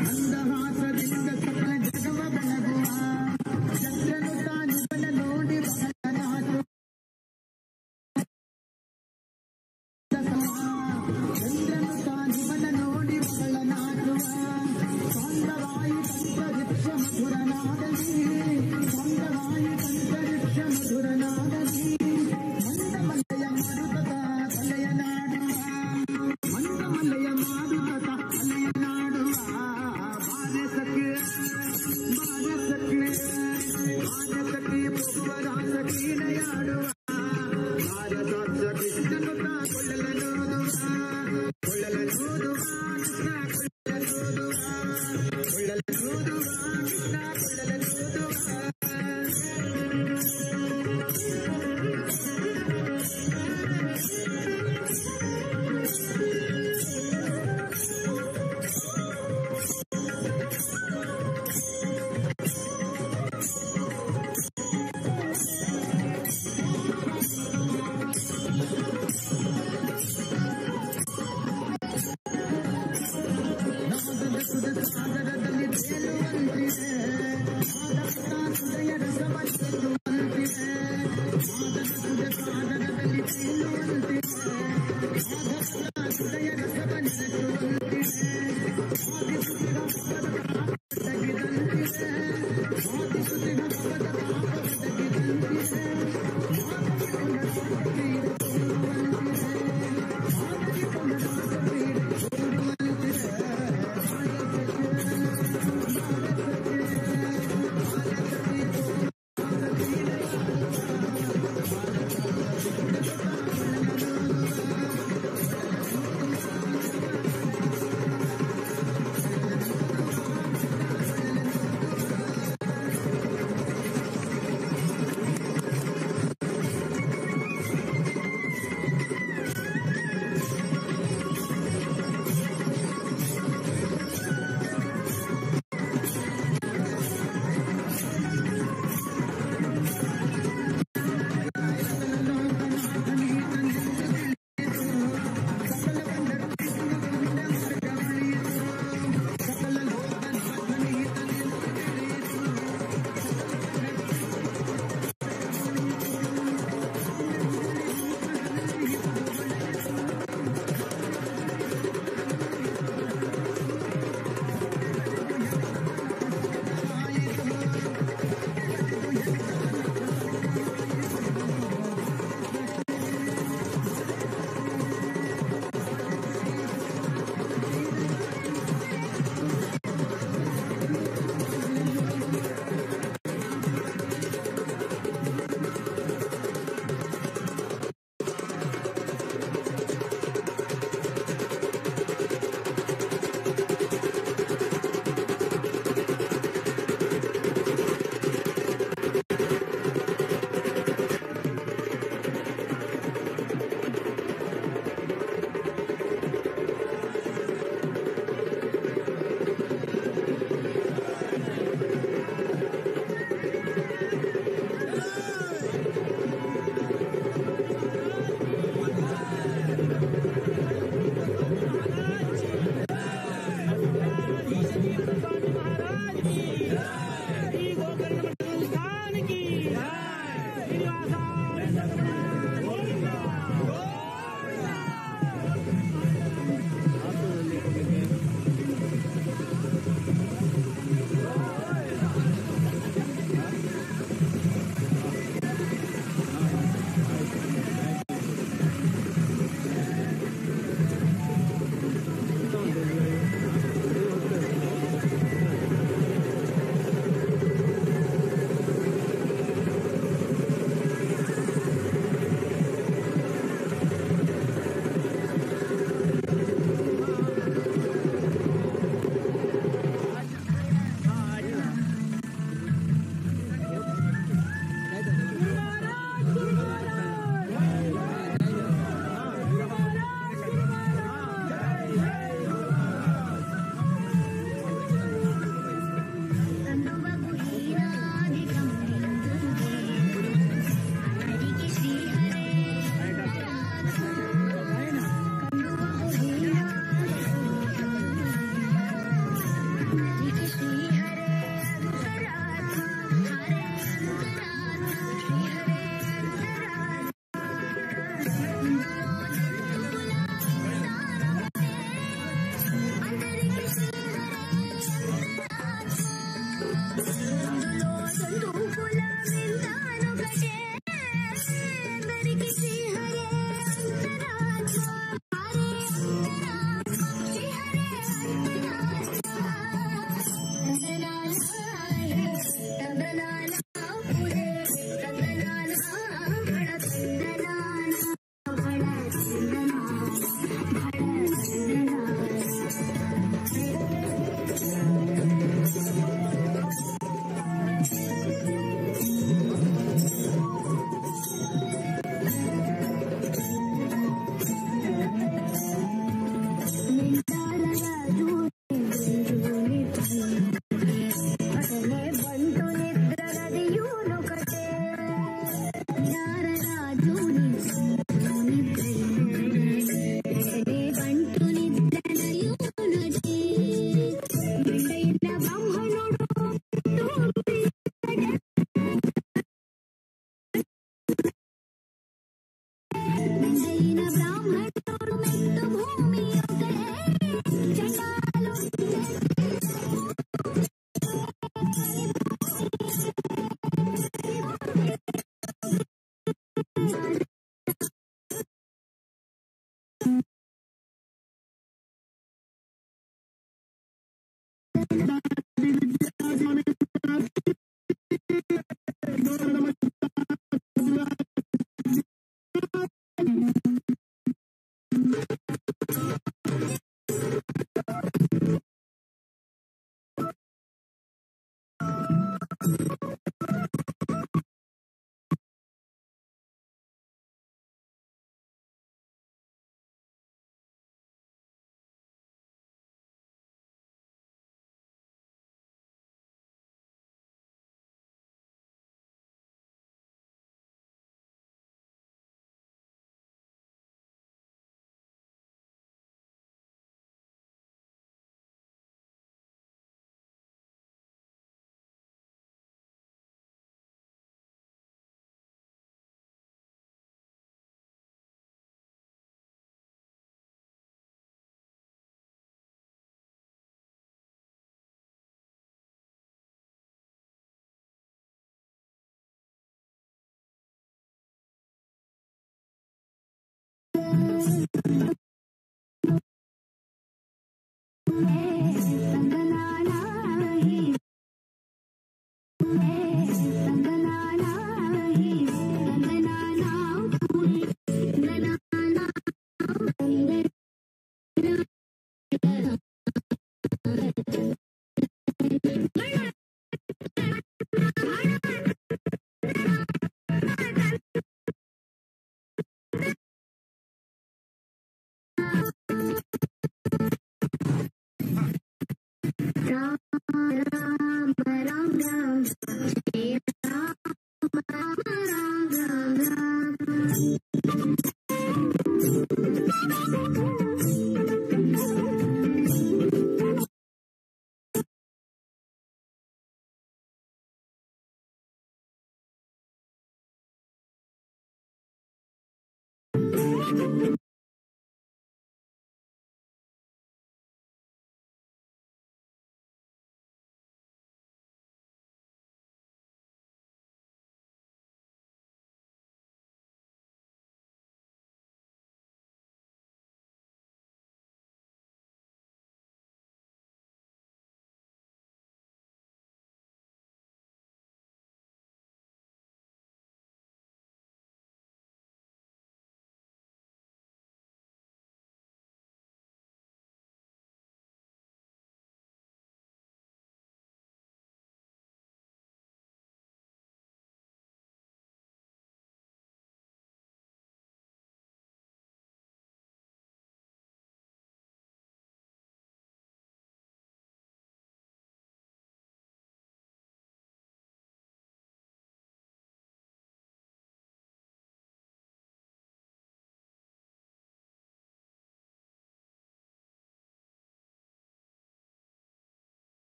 ಮಂದಹಾಸದಿಂದ ಸಕಲ ಜಗವ ಬೆಳಗುವ ಚಂದ್ರನು.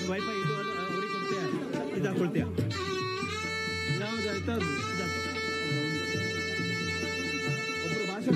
ವೈಫೈ ಇದು ಅವ್ರಿಗೆ ಕೊಡ್ತೀಯಾ, ಇದು ಹಾಕೊಳ್ತೀಯಾ? ಯಾವ್ದು ಆಯ್ತಾ? ಒಬ್ರು ಭಾಷಣ.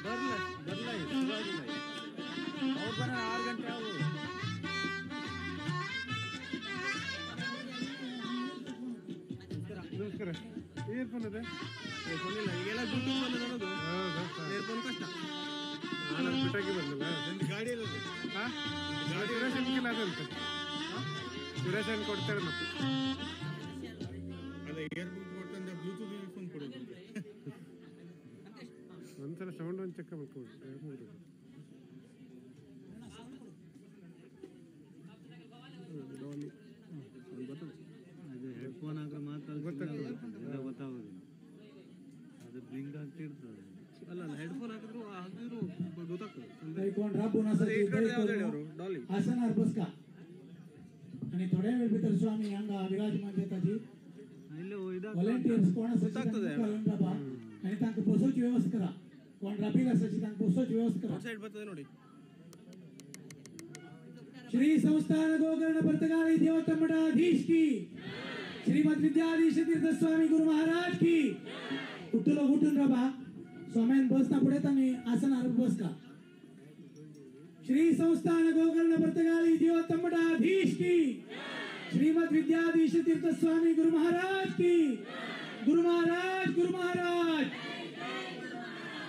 ಬರಲ್ಲ ಬರಲ್ಲ, ಅವ್ರು ಬರೋ 6 ಗಂಟೆ ಆಗ್ಬೋದು. ನಮಸ್ಕಾರ. ಇಯರ್ಫೋನ್ ಅದೇ? ಇಯರ್ಫೋನ್ ಇಲ್ಲ, ಈಗೆಲ್ಲ ಬ್ಲೂಟೂತ್ ಬಂದದ ಅನ್ನೋದು. ಇಯರ್ಫೋನ್ ಕಷ್ಟ. ನಾನು ಬಿಟ್ಟಾಕಿ ಬಂದಲ್ಲ ಗಾಡಿಯಲ್ಲಿ. ಹಾಂ, ಡ್ಯೂರೇಷನ್ಗೆಲ್ಲ ಅದಂತೆ, ಡ್ಯೂರೇಷನ್ ಕೊಡ್ತಾರೆ. ಮತ್ತೆ ಅಲ್ಲ, ಇಯರ್ಫೋನ್ ಕೊಟ್ಟಂದ್ರೆ ಬ್ಲೂಟೂತ್ ಇಯರ್ಫೋನ್ ಕೊಡೋದು. ಒಂದ್ಸಲ ಸೌಂಡ್ ಒಂದು ಚೆಕ್ ಮಾಡ್ಕೊಂಡು. ಅದು ಹೆಡ್ಫೋನ್ ಹಾಕಿದ್ರೆ ಮಾತ್ರ ಗೊತ್ತಾಗೋದಿಲ್ಲ. ಬ್ಲಿಂಕ್ ಆಗ್ತಿರ್ತದೆ. ಅಲ್ಲ ಅಲ್ಲ, ಹೆಡ್ಫೋನ್ ಹಾಕಿದ್ರು ಹಾಕಿದ್ರು ಗೊತ್ತಾಗ್ತದೆ. आसनार बसका आणि थोड्या वेळ भितर स्वामी हांगा विराजमान जाताची. व्हॉलंटियर्स कोण आसा राबा आणि तांकां बसोवची व्यवस्था करा. कोण राबील आसाची तांकां बसोवची व्यवस्था करा. साइड बರ್ತದೆ ನೋಡಿ. श्री संस्थान गोकर्ण पर्तगाळी देवोत्तम मठाधीश की, श्रीमद विद्याधीश तीर्थ स्वामी गुरु महाराज की. उठलो उठून राबा. स्वाम्यान बसना पुढे तांणी आसनार बसका. श्री संस्थान गोकर्ण पर्तगाळी देवोत्तम मठाधीश की, श्रीमद विद्याधीश तीर्थ स्वामी गुरु महाराज की. गुरु महाराज, गुरु महाराज,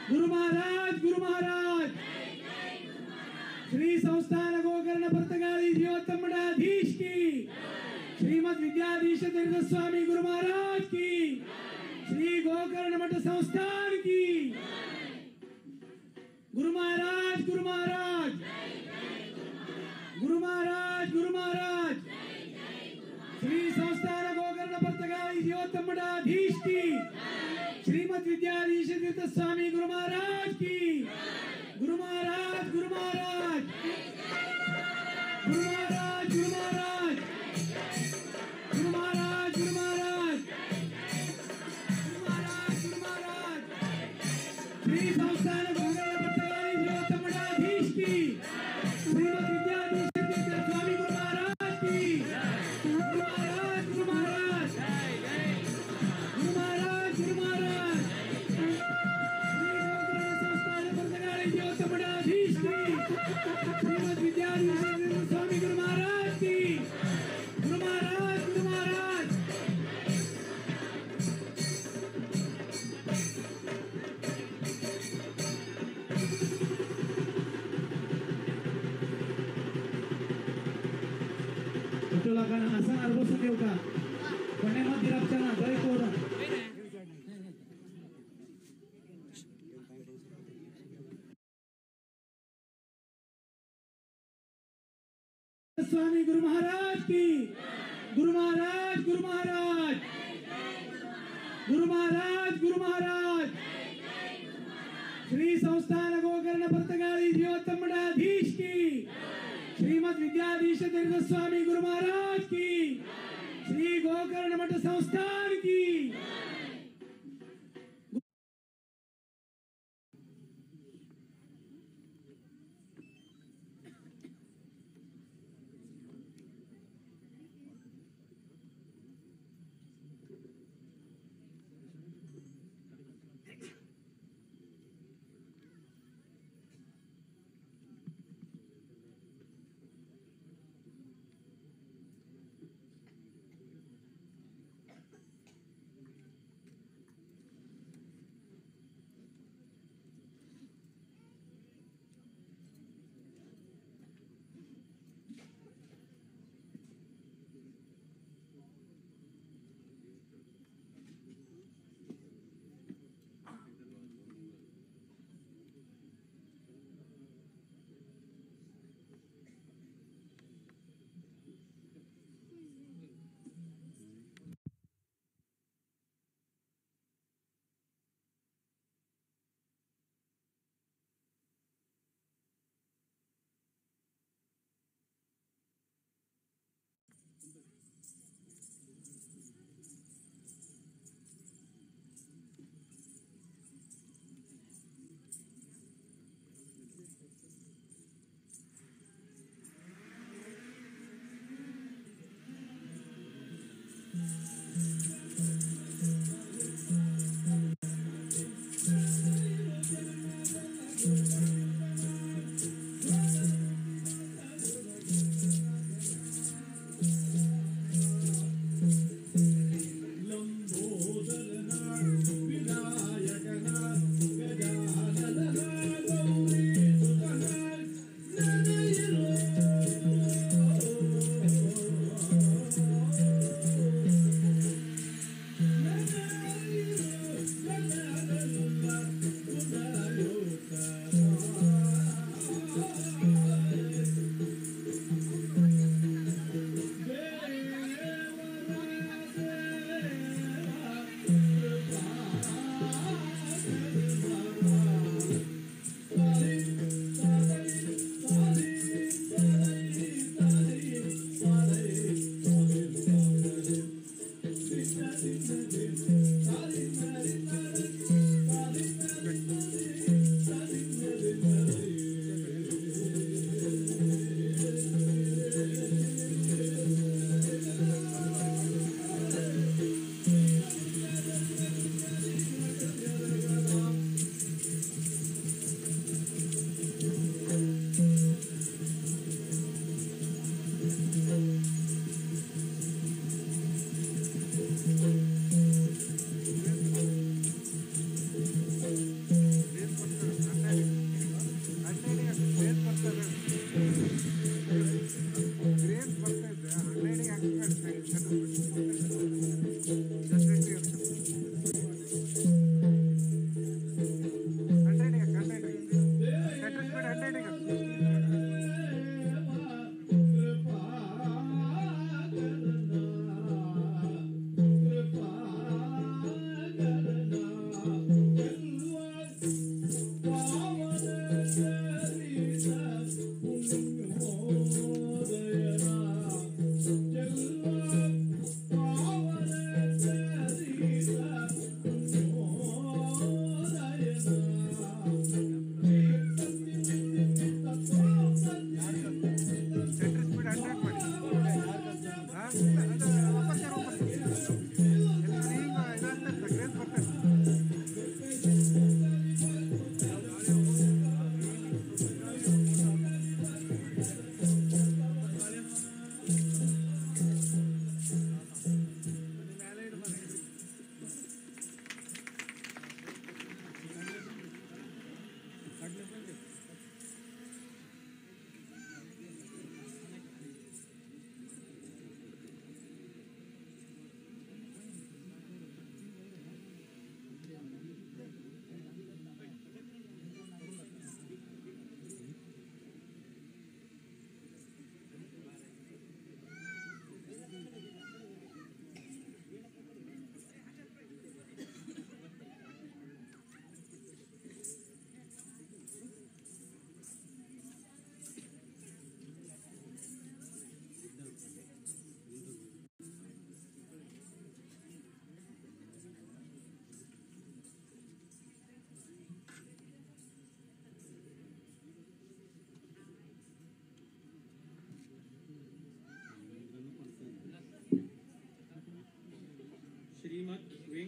गुरु महाराज, गुरु महाराज. श्री संस्थान गोकर्ण पर्तगाळी जीवोत्तम मठाधीश की, श्रीमद विद्याधीश तीर्थ स्वामी गुरु महाराज की, श्री गोकर्ण मठ संस्थान की. गुरु महाराज, गुरु महाराज, गुरु महाराज, गुरु महाराज. श्री संस्थान गोकर्ण पर्तगाळी जीवोत्तम मठाधीश की, श्रीमद विद्याधीश तीर्थ स्वामी गुरु महाराज की. गुरु महाराज, गुरु महाराज, गुरु महाराज, गुरु महाराज, गुरु महाराज, गुरु महाराज, गुरु महाराज, गुरु महाराज. श्री संस्थान गोकर्ण पर्तगाळी जीवोत्तम मठाधीश की, श्रीमद विद्याधीश तीर्थ स्वामी गुरु महाराज की. गुरु महाराज, गुरु महाराज, गुरु महाराज, गुरु महाराज. श्री गोकर्ण संस्थान पर्तगाळी जीवोत्तम मठाधीश की, श्रीमद विद्याधीश तीर्थ स्वामी गुरु महाराज की. गुरु महाराज, गुरु महाराज. लोकांना आसनार बसून घेवका. कोणे मत राबचे ना दय करून. स्वामी गुरु महाराज की. गुरु महाराज, गुरु महाराज, गुरु महाराज, गुरु महाराज. श्री संस्थान गोकर्ण पर्तगाळी जीवोत्तम मठाधीश की, श्रीमद विद्याधीश तीर्थ स्वामी गुरु महाराज की, श्री गोकर्ण मठ संस्थान की.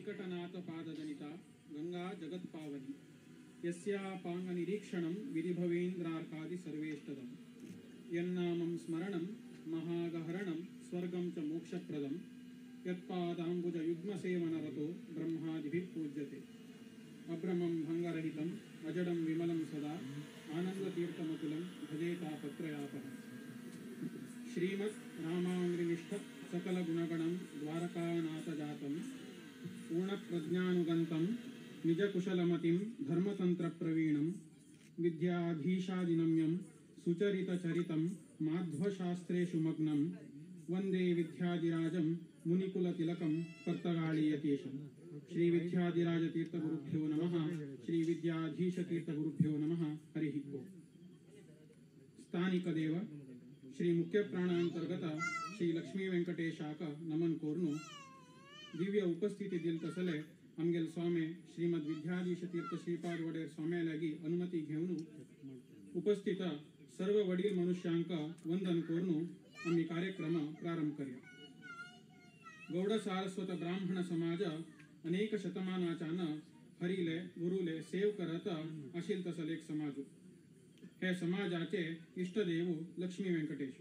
वेङ्कटनाथ पादजनिता गंगा जगत्पावनी यस्यापाङ्गनिरीक्षणं विधिभवेन्द्रार्कादि सर्वेष्टदं यन्नामं स्मरणं महागहरणं स्वर्गं च मोक्षप्रदं यत्पादाम्बुजयुग्मसेवनरतो ब्रह्मादिभिः पूज्यते। अभ्रमं भङ्गरहितम् अजडं विमलं सदा आनन्दतीर्थमतुलं भजे तापत्रयापहम्। श्रीमत् रामाङ्घ्रिनिष्ठ सकलगुणगणं द्वारकानाथजातं पूर्णप्रज्ञानुगन्तं निजकुशलमतिं धर्मतन्त्रप्रवीणं विद्याधीशादिनम्यं सुचरितचरितं माध्वशास्त्रेषु मग्नं वंदे विद्याधिराजं मुनिकुलतिलकं पर्तगाळीयतीशं। श्री विद्याधिराजतीर्थगुरुभ्यो नमः। श्री विद्याधीशतीर्थगुरुभ्यो नमः। हरिः ओम्। स्थानिकदेव श्री मुख्य प्राणांतर्गत श्री लक्ष्मी वेंकटेशाक नमन कोर्नु दिव्य उपस्थिति दिल तसले आमगेल स्वामी श्रीमद विद्याधीश तीर्थ श्रीपाद वडेर स्वाम्यालागी अनुमती घेवन उपस्थित सर्व वडील मनुष्यांक वंदन कोर्नु आम्ही कार्यक्रम प्रारंभ करूया। गौड सारस्वत ब्राह्मण समाज अनेक शतमानाच्यान हरिले गुरुले सेव करत अशील तसले एक समाज। हे समाजाचे इष्टदेव लक्ष्मी वेंकटेश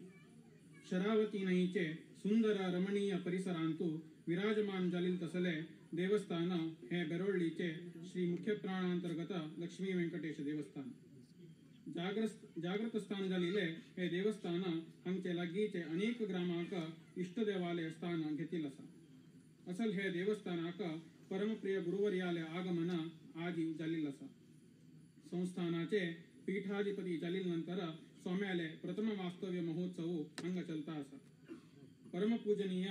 शरावती न्हंयचे सुंदर रमणीय परिसरांतु विराजमान जालील तसले देवस्थान हे बेरोळ्ळीचे श्री मुख्य प्राणांतर्गत लक्ष्मी वेंकटेश देवस्थान। जागृत स्थान जालिले हे देवस्थान हांगचे लागींचे अनेक ग्रामांक इष्टदेवाले स्थान घेतिल आसा। असल हे देवस्थानाक परमप्रिय गुरुवर्याले आगमन आदी जालील आसा। संस्थानाचे पीठाधिपती जालील नंतर स्वाम्याले प्रथम वास्तव्य महोत्सव हांगा चलता आसा। परमपूजनीय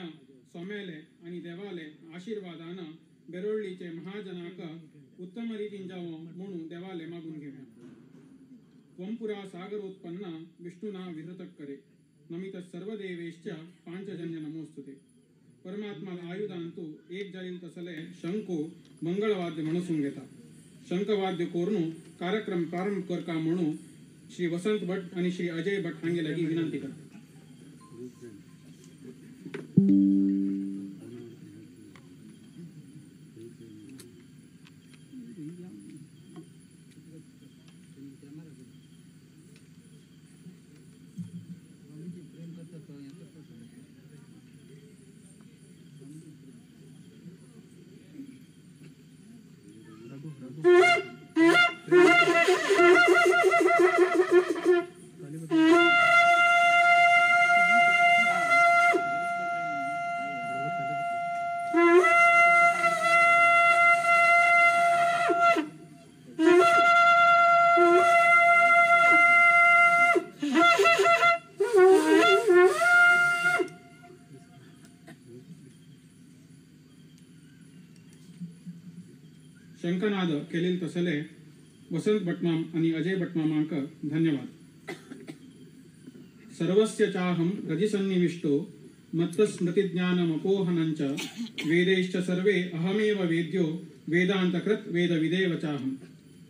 स्वाम्याले आनी देवाले आशीर्वादान बेरोळ्ळीचे महाजनाक उत्तम रीतीन जावो म्हणून देवाले मागून घेवया। त्वंपुरा सागरोत्पन्न विष्णुना विहृत करे नमित सर्वदेवेश्च पांचजन्य नमोस्तुते। परमात्मा आयुधांतु एक जालील तसले शंಕು मंगळवाद्य म्हणसून घेता। शंखवाद्य कोरून कार्यक्रम प्रारंभ करका म्हणून श्री वसंत भट आणि श्री अजय भट हांगे लागी विनंती करता। शंखनाद केलेल तसले वसंत भटमाम आणि अजय भटमामांक धन्यवाद। सर्वस्य चाहं हृदि मत्तस्मृतिज्ञानमपोहनञ्च वेदैश्च सर्वे अहमेव वेद्यो वेदांतकृत वेदविदेव चाहं।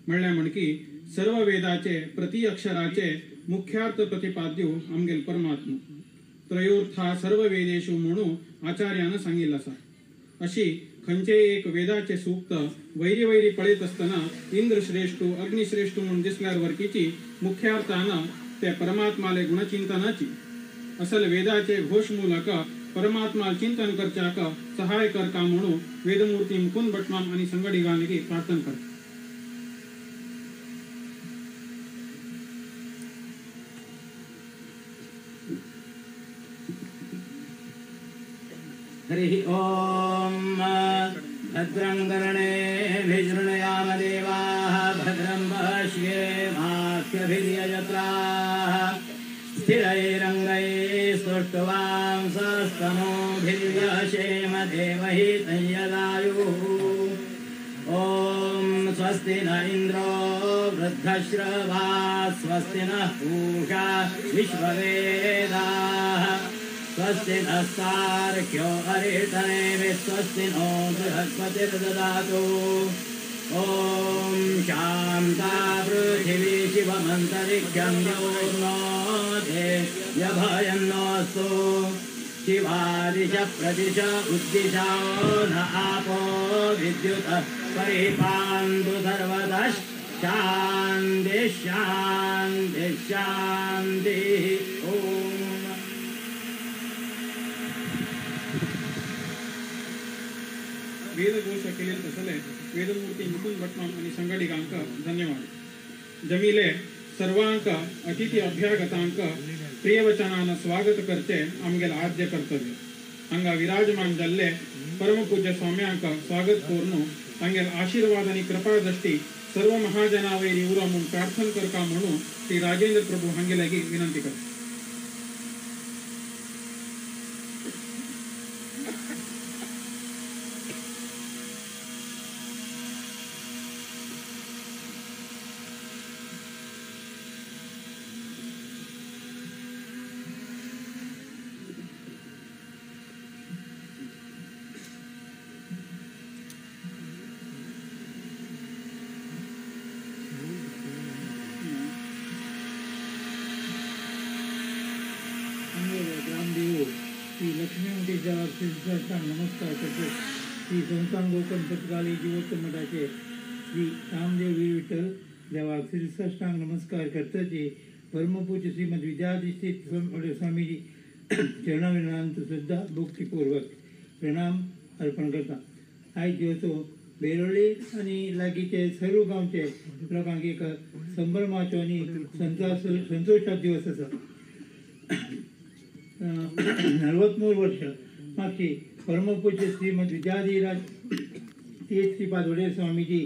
म्हणल्यार म्हणकी सर्व वेदाचे प्रति अक्षराचे मुख्यार्थ प्रतिपाद्यो आमगेल परमात्मा त्रयोर्था सर्व वेदेषु म्हणून आचार्यान सांगिल्ल आसा। अशी खंयचे एक वेदाचे सूक्त वैरी वैरी पळयत आसतना इंद्रश्रेष्ठ अग्निश्रेष्ठ म्हूण दिसल्यार वर्कीची मुख्यार्थान ते परमात्माले गुणचिंतनाची असल वेदाचे घोषमूलक परमात्मा चिंतन करच्याक सहाय करका म्हणून वेदमूर्ती मुकुंद भटमाम आणि संगडिगांनी प्रार्थना करता। हरिः ॐ। भद्रं कर्णेभिः देवाः भद्रं पश्येमाक्षभिर्यजत्राः स्थिरैरङ्गैस्तुष्टुवांसस्तनूभिर्यशेम देवहितं यदायुः। ॐ स्वस्ति न इन्द्रो वृद्धश्रवाः स्वस्ति नः पूषा विश्ववेदाः स्वस्ति नस्तार्क्ष्यो अरिष्टनेमि स्वस्ति नो बृहस्पतिर्ददातु। ॐ शान्ता पृथिवी शिवमन्तरिक्षं द्यौर्नो देव्यभयन्नोऽस्तु। शिवादिश प्रदिश उद्दिशो न आपो विद्युत परिपान्तु सर्वतः शान्ति शान्ति शान्तिः। ओम। वेदघोष केलेले तसले वेदमूर्ती मुकुंद भटमाम आणि संघटिकांक धन्यवाद। जमिले सर्वांक अतिथि अभ्यागतांक प्रियवचनान स्वागत करचे आमगेल आद्य कर्तव्य। हांगा विराजमान जाल्ले परमपूज्य स्वाम्यांक स्वागत करून तांगेल आशीर्वाद आणि कृपा दृष्टी सर्व महाजनावैरी उरो म्हूण प्रार्थना करका म्हणून श्री राजेंद्र प्रभू हांगे लागीं विनंती करता। श्री लक्ष्मी वेंकटेश श्री साष्टांग नमस्कार करते। श्री संस्थान गोकर्ण पत्रकाली जीवोत्तम मठाचे श्री रामदेव वीर विठ्ठल देवाक श्री साष्टांग नमस्कार करताचे परमपूज्य श्रीमद विद्याधीश स्वामीजी चरणाविनांत श्रद्धा भक्तीपूर्वक प्रणाम अर्पण करता। आयज दिवसो बेरोली आनी लागींचे सर्व गांवचे लोकांक एक संभ्रमाचो आनी संतोषाचो दिवस आसा। 43 वर्ष मागची परमपूज्य श्रीमद विद्याधिराज तीर्थ श्रीपाद वडेर स्वामीजी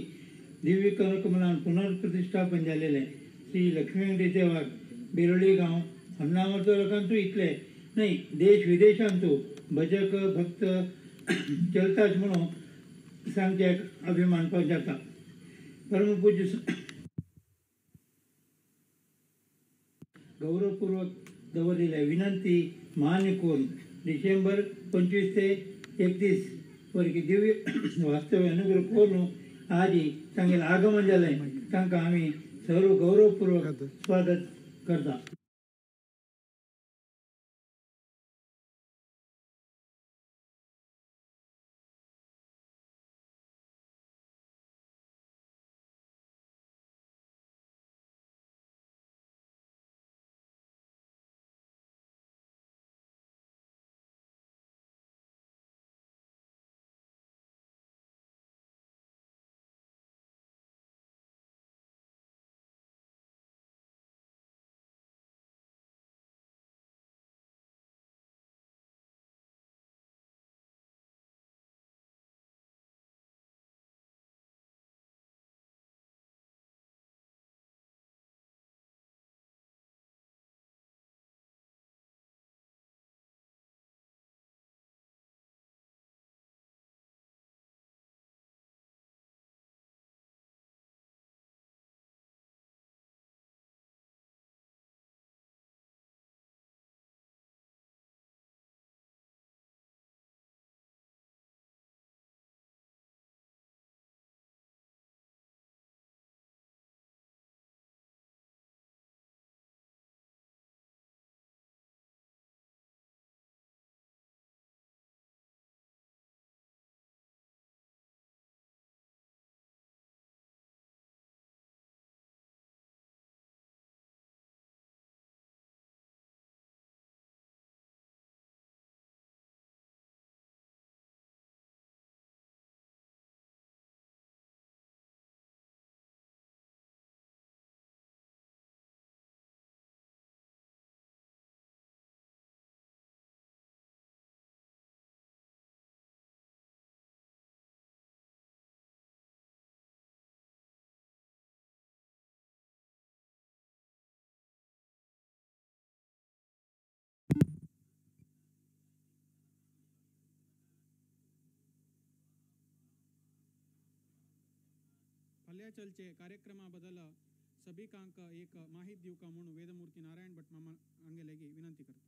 दिव्य कमलान पुनर्प्रतिष्ठापन जालेलें श्री लक्ष्मी वेंकटेश देवाक बेरोली गांव हमनावरतो लोकांतू इतले न्हय देश विदेशांतू भजक भक्त चलताच म्हणून सांगचे अभिमान जाता। परमपूज्य गौरवपूर्वक दवरिल्ल्या विनंती मान्य करून डिसेंबर 25 ते 31 वरकी दिव्य वास्तव्य अनुग्रह करून आजी तांगेलें आगमन जालें तांकां आमी सर्व गौरवपूर्वक स्वागत करता। फाल्यां चलचे कार्यक्रमा बदल सभिकांक एक माहिती दिवका म्हणून वेदमूर्ती नारायण भट मामा हांगे लागीं विनंती करता।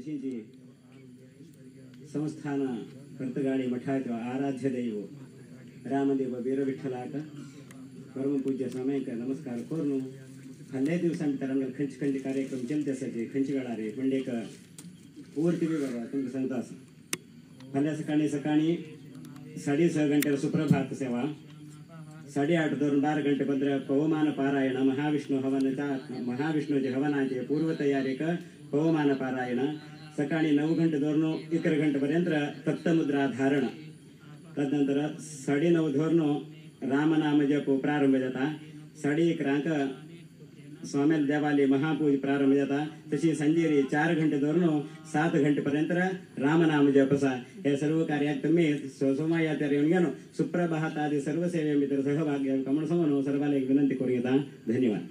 तशीच संस्थान पर्तगाळी मठाचो आराध्य दैव रामदेव वीरविठ्ठलाक परमपूज्य स्वाम्यांक नमस्कार करून फाल्यां दिवसा भितर आमगेले खंयचे खंयचे कार्यक्रम चलते आसाचे खंयचे वेळार म्हणजे एक पूर्ती बी बाबा तुमकां सांगता आसा. फाल्यां सकाळीं सकाळीं 6:30 घंट्यार सुप्रभात सेवा, 8:30 धरून 12 घंटे पंदरा पवमान पारायण, महाविष्णू हवनाचा महाविष्णूचे हवनाचे पूर्वतयारीक पवमान पारायण, सकाळी 9 घंटे धरून 11 घंटेपर्यंत तप्तमुद्रा धारण, तदनंतर 9:30 धरून रामनाम जप प्रारंभ जाता, 11:30 स्वामी देवाली महापूज प्रारंभ जाता, तशी संजेरी 4 घंटे धरून 7 घंटेपर्यंत रामनाम जप आसा. हे सर्व कार्याक तुम्ही सोमायाचार येवन घेवन सुप्रभात आदी सर्व सेवे भितर सहभाग घेवंक म्हूण सांगून सर्वांक एक विनंती करूं येता. धन्यवाद.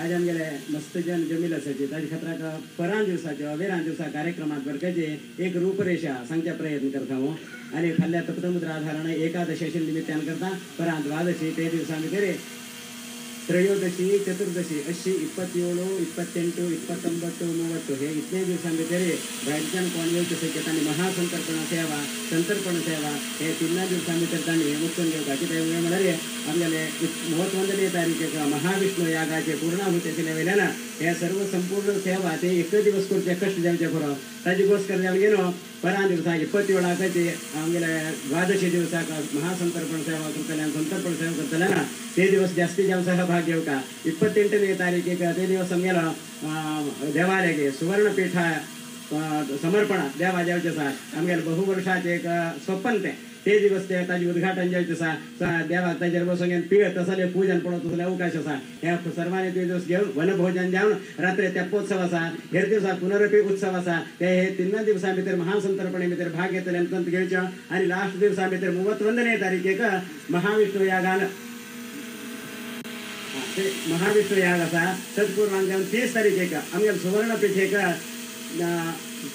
आज आमगेले मस्त जन जमील आसाचे ताजे खातीर परां दिवसाचे अवेरां दिवसा कार्यक्रमात वर्गाचे एक रूपरेषा सांगच्या प्रयत्न करता हांव. आनी फाल्यां तप्तमुद्रा धारण एकादशी निमित्तान करता, परां द्वादशी ते दिवसा भितर त्रयोदशी चतुर्दशी अशी 27 28 29 30 हे इतले दिवसां भितर भायल्यान कोण येवचे शक्यता आनी महासंतर्पण सेवा संतर्पण सेवा हे 3 दिवसां भितर तांणी मुक्तून घेवपाक. कित्याक म्हळ्यार आमगेले 31 तारखेक महाविष्णू यागाचे पूर्णाहुती आशिल्ले वयल्यान हे सर्व संपूर्ण सेवा ते एक दिवस करचे कश्ट जावचे खरो, ताजे गोस्कर जावन गेलो परां दिवसा 27 आमगेले द्वादशी दिवसाक महासंतर्पण सेवा करतले आनी संतर्पण सेवा करतले ना ते दिवस जास्ती जावन सहभाग घेवका. 28 तारखेक ते दिवस आमगेलो देवालयाक सुवर्णपीठ समर्पण देवा जावचें आसा. आमगेले बहु वर्षाचें एक स्वप्न तें ते दिवस ते ताजें उद्घाटन जावचें आसा. देवाक ताजेर बसून पियत तसले पूजन पळोवप तसले अवकाश आसा. ह्या सर्वांनी ते दिवस घेवन वनभोजन जावन रात्री तेप्पोत्सव आसा, हेर दिवसा पुनरपी उत्सव आसा. ते हे 3 दिवसां भितर महासंतर्पणे भितर भाग घेतले घेवचो आनी लास्ट दिवसा भितर 31 तारखेक महाविष्णू यागान महाविष्णू याग आसा. तत्पूर्वांक जावन 30 तारखेक आमगेले सुवर्णपीठेक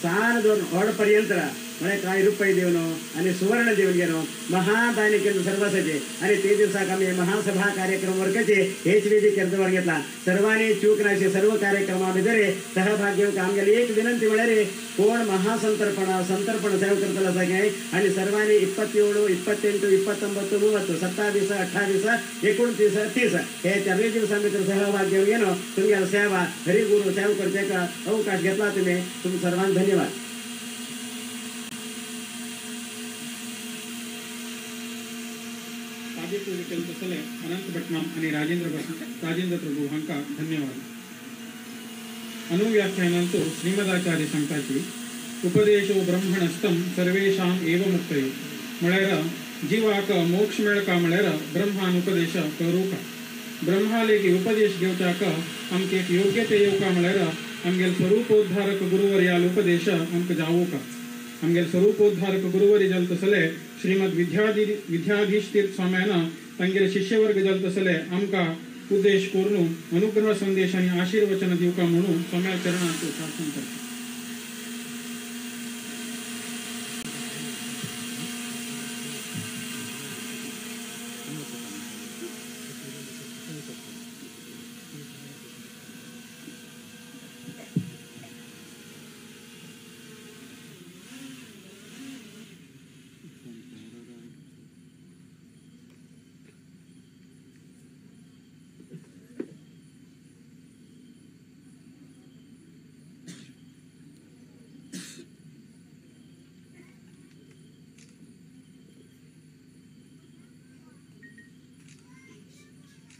4 2 व्हड पर्यंत म्हळ्यार कांय रुपये दिवन आनी सुवर्ण दिवन गेलो महादानी केंद्र सर्वासाचे आनी ते दिवसाक आमी महासभा कार्यक्रम वर्गाचे हेच वेदिकेर दवर घेतला. सर्वांनी चूक नाशे सर्व कार्यक्रमा भितर सहभाग घेवंक आमगेली एक विनंती म्हळ्यार कोण महासंतर्पण संतर्पण सेवा करतलो आसा काय आनी सर्वांनी 27 28 29 30 27 28 29 30 हे 4 दिवसां भितर सहभाग घेवन गेलो तुमगेलो सेवा हरिगुरु सेवा करचेक अवकाश घेतला तुमी, तुमकां सर्वांक धन्यवाद. तसले अनंत भटमाम आणि राजेंद्र प्रभू हांकां धन्यवाद. अनुव्याख्यानांतु श्रीमदाचार्य सांगताची उपदेशो ब्रह्मणस्थं सर्वेषां एव मुक्तये म्हळ्यार जीवाक मोक्ष मेळका म्हळ्यार ब्रह्मान उपदेश करूका. ब्रह्मालेगी उपदेश घेवच्याक आमकां एक योग्यते येवका म्हळ्यार आमगेल स्वरूपोद्धारक गुरुवर्याल उपदेश आमकां जावोका. आमगेल स्वरूपोद्धारक गुरुवरी जाल तसले श्रीमद विद्याधीश तीर्थ स्वाम्यान तांगेले शिष्यवर्ग जाल तसले आमकां उद्देश करून अनुग्रह संदेश आनी आशीर्वचन दिवका म्हणून स्वाम्या चरणांत प्रार्थना करता.